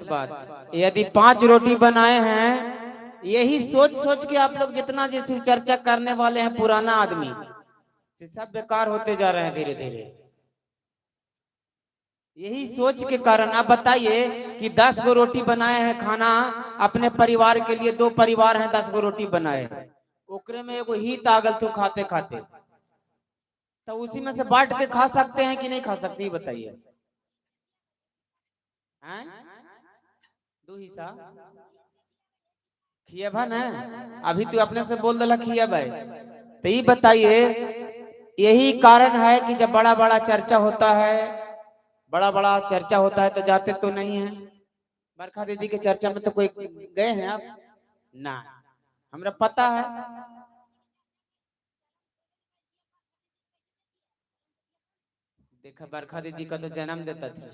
बात। यदि 5 रोटी बनाए हैं, यही सोच सोच के आप लोग जितना जैसी चर्चा करने वाले हैं पुराना आदमी से सब बेकार होते जा रहे हैं धीरे धीरे, यही सोच के कारण। आप बताइए कि 10 गो रोटी बनाए हैं खाना अपने परिवार के लिए, 2 परिवार हैं, 10 गो रोटी बनाए, ओकरे में एगो हित आगल तू खाते खाते, तो उसी में से बांट के खा सकते हैं कि नहीं खा सकते, ये बताइए। हैं? 2 हिस्सा खिएबा ना, अभी तू अपने से बोल दिला खिएबा, तो ये बताइए। यही कारण है कि जब बड़ा बड़ा चर्चा होता है, बड़ा बड़ा चर्चा होता है तो जाते तो नहीं है। बरखा दीदी के चर्चा में तो कोई गए हैं आप ना, हमरा पता है। देखा बरखा दीदी का तो जन्म देता था।